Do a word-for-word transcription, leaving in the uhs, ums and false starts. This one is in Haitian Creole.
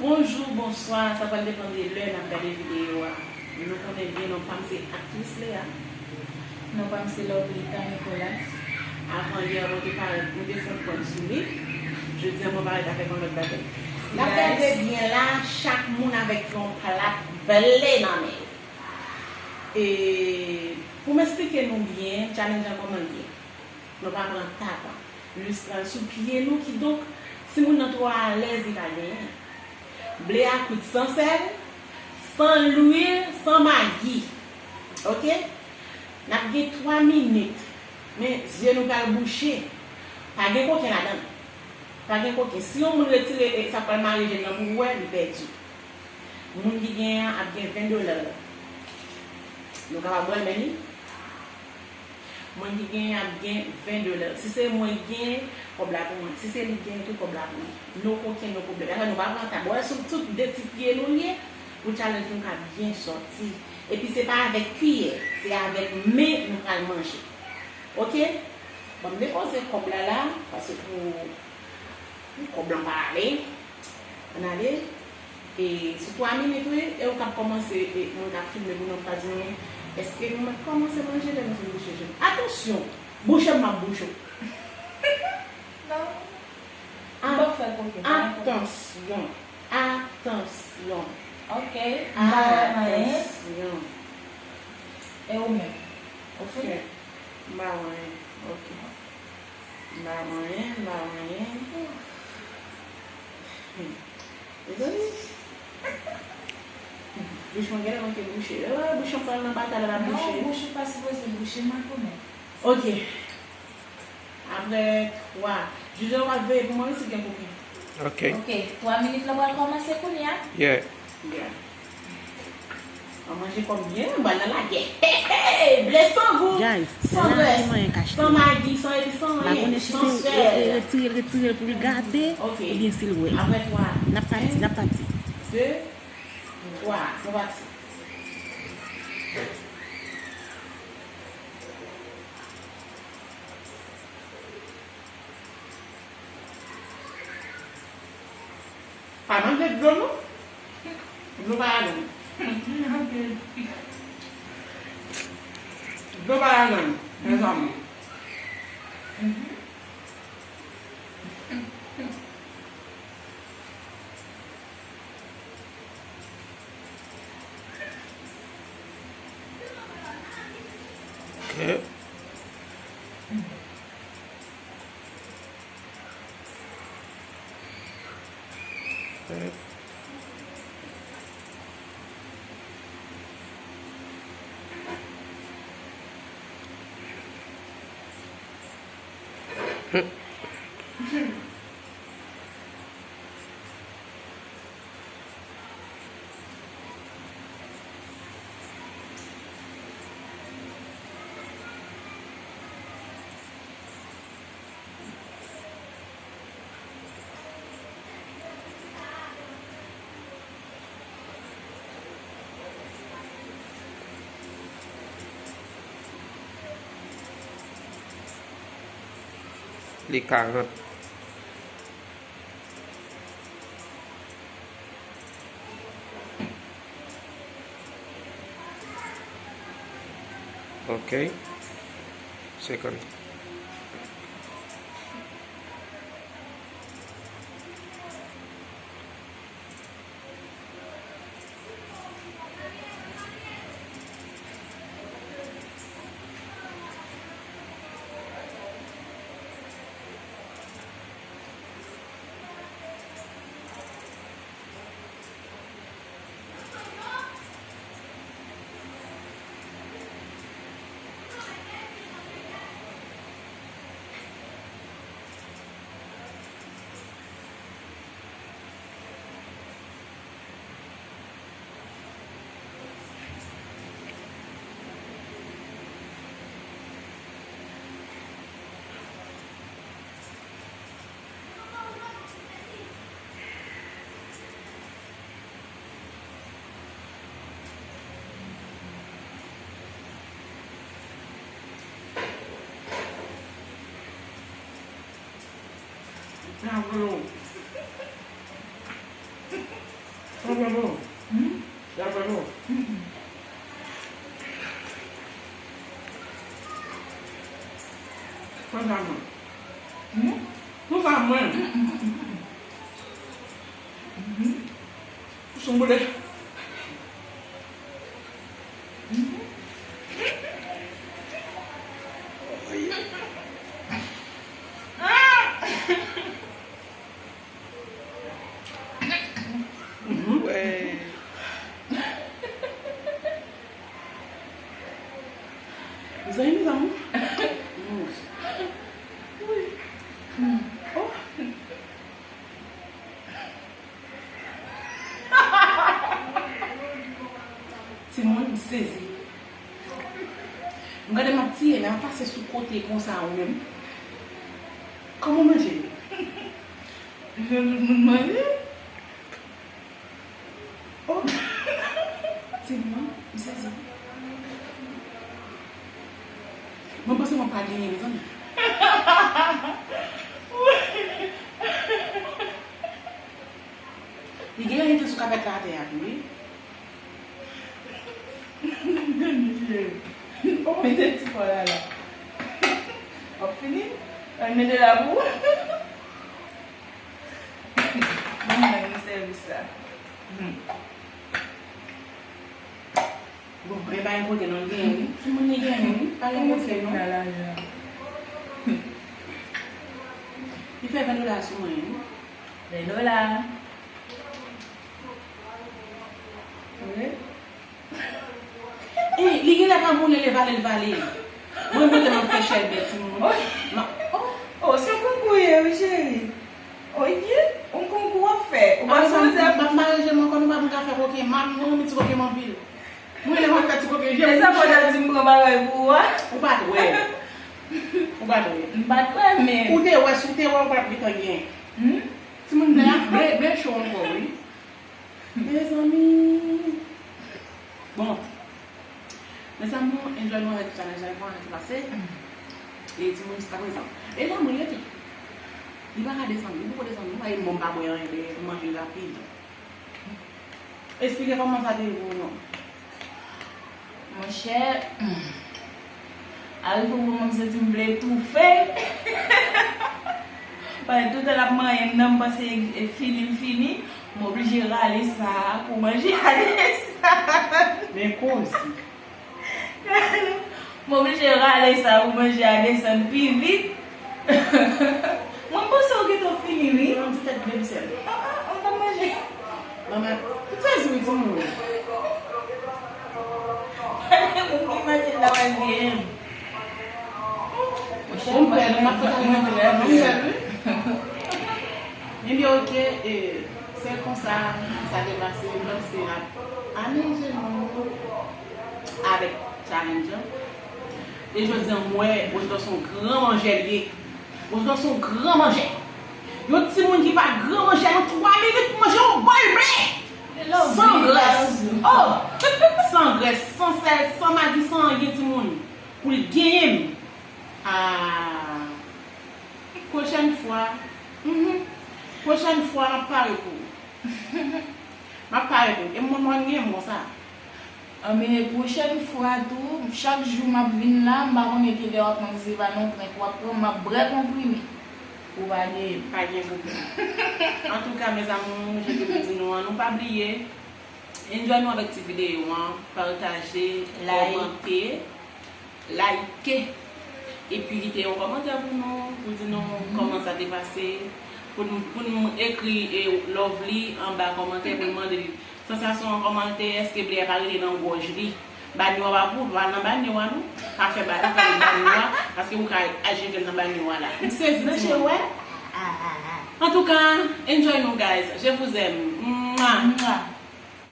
Bonjou, bonswa, sa pral depann de lè n ap gade videyo a. Nou konnen byen non pa m se aktris Lea. Non pa m se Lovelyta Nicolas. Avan yè, mwen te parèt, mwen te fè yon prank sou li. Jodi a, mwen parèt avèk yon lòt bagay. N ap gade byen la, chak moun avèk yon plat ble nan men yo. E pou m esplike nou byen, challenge an kòman l ye. Nou pa pran tap. Nou jis pran l sou pye nou, kidonk, si moun nan twò alèz, li ka genyen. Ble a kwit san sèl, san lwil, san magi. Oke? N ap gen twa minit. Men, zye nou pral bouche. Pa gen koken ladan l. Pa gen koken. Si yon moun retire, e, sa pral mare je l nan pou ou wè, li pèdi. Moun ki genyen an ap gen ven dola. Nou kapab wè l, men li. Moun ki genyen ap gen ven dola. Si se mwen ki genyen, kòb la pou mwen. Si se li ki genyen tou, kòb la pou li. No koken, no pwoblèm. Dakò, nou pa pran tab. Wè, sou tout de ti pye nou l ye, pou challenge nou ka byen sòti. Epi se pa avèk kiyè, se avèk men nou pral manje. Oke? Bon, m depoze kòb la la, paske pou, pou kòb la pa ale. Ann ale. E sou twa minit, wi, e ou k ap kòmanse, e moun k ap filme pou nou, k ap di nou, èske nou mèt kòmanse manje lè nou fin bouche je nou? Atansyon! Bouche m, m ap bouche w. Non. M p ap fè koken, pa gen koken. Atansyon! Atansyon! Oke, m pa wè anyen. Atansyon! E ou menm? Ou fini? Oke. M pa wè anyen. Oke. M pa wè anyen, m pa wè anyen. Hmm. Mezanmi. Bouch mwen genlè manke bouche. Oh, bouch mwen pral nan batay la, l ap bouche. Non, bouch ou pa sipoze bouche, m a konnen. Oke. Apre twa. Jije w ap veye pou mwen wi si gen koken. Oke. Oke, twa minit la pral kòmanse kounye a. Yeah. Yeah. An manje kòm byen, m pral nan lagè. Hey, hey, ble san gou, guys, san grès, san magi, san epi, san anyen, san sèl. M pa konnen si se retire l, retire l pou l gade, oubyen si l wè. Apre twa. N ap pati, n ap pati. De, twa, nou pati. Pa manje dlo non. Dlo pa ladan l. Dlo pa ladan l, mezanmi. Ok. Li karant. Ok. Segonn. Sa bon. Hmm? Sa bon. Mm-mm. Konsa mwen. Hmm? Konsa mwen. Mm-mm, mm-mm, mm-mm. Mhm. Son boule. Mhm. Mhm. Wè. Mezanmi, mezanmi. Oh. Timoun, m sezi. M gade m ap tiye, men ap pase sou kote konsa ou menm. Kòman w manje? Jan tout moun manje. Oh! Timoun, m sezi. Mwen panse mwen pa genyen, mezanmi. Li genyen li te sou kapèt la atè a tou, wi. Mesye, ou mete ti kò la la. W ap fini? Al mete la pou ou. Ban mwen nan sèvis la. Hmm. Bon, men pa gen kote non, li genyen wi. Timoun li genyen wi, pa gen kote non. Li fè ven dola sou mwen wi. Ven dola. Wi. Eh, li genlè pa bon, lè l vale, l vale. Mwen, mwen te m ap fè chèlbè timoun. Ma, oh. Oh, se yon konkou ye, wi, cheri. Oh, ye? Yon konkou w ap fè. Ou pa santi ap. M ap mare je m ankò, nou pa konn ka fè kokenn. M ap, mwen renmen ti kokenn m anpil. Mwen, lè m ap fè ti kokenn, je m. E sa fò w ta di m pran bagay pou ou a? Ou pa t wè. Ou pa t wè. M pa t wè, men. Ou te wè, si w te wè, ou pa t gentan gen. Hmm? Timoun, men, men, men cho ankò, wi. Mezanmi. Bon. Mezanmi, enjoy nou avèk challenge la, nou ki pase. E timoun jiska prezan. E la moun rete. Li pa ka desann, li poko desann, nou pa gen bon pa bwè anyen, men manje rapid. Esplike kòman sa te ye pou ou non. Monchè, hmm. Arive yon moman m santi m vle toufe. Pandan tout tan l ap manyen m nan, m panse e fini l fini. M oblije rale sa pou manje a desann. Men koze. M oblije rale sa pou manje a desann pi vit. Mwen, m panse w gentan fini, wi. Yon ti tèt bebe sèl. Ah, ah, m t ap manje. Manman, m sezi wi timoun. Ou imajine la w al gen. Bon, m pèdi, m ap fè mwen trè byen. Ebyen, oke, e, se konsa, sa te pase, m panse n ap amize nou avèk challenge lan. E jodi a, m wè Rosedor se yon gran manjè l ye. Rosedor se yon gran manjè. Yon timoun ki pa gran manjè, nan twa minit pou manje yon bòl ble. San grès. Oh! San grès, san sèl, san magi, san anyen timoun. Pou l genyen m. Ah. Pwochèn fwa. Mhm. Pwochèn fwa, m ap pare pou ou. M ap pare pou ou. E mwen, mwen gen m konsa. Anben, pwochèn fwa tou, chak jou m ap vin la, m pa konnen kilè w ap pran, si se pa nan prank w ap pran, m ap bwè konprime. Ou pa gen. Pa gen pwoblèm. Antouka, mes amours, jan ke m te di nou an, nou pa bliye, enjoy nou avèk ti videyo an, pataje, like, kòmante, like, epi kite yon kòmantè pou nou, pou di nou kòman sa te pase, pou n, pou n ekri, e, lovely anba kòmantè pou n mande li. Sansasyon an kòmantè, èske ble a pa rete nan gòj li? Banyo a pa pou, pa nan banyo a non. Pa fè ba-, pa fè banyo a, paske ou ka aji avè l nan banyo a la. M sezi timoun. Wè? Ah, ah, ah. Antouka, enjoy nou, guys. Je vous aime. Mwa. Mwa.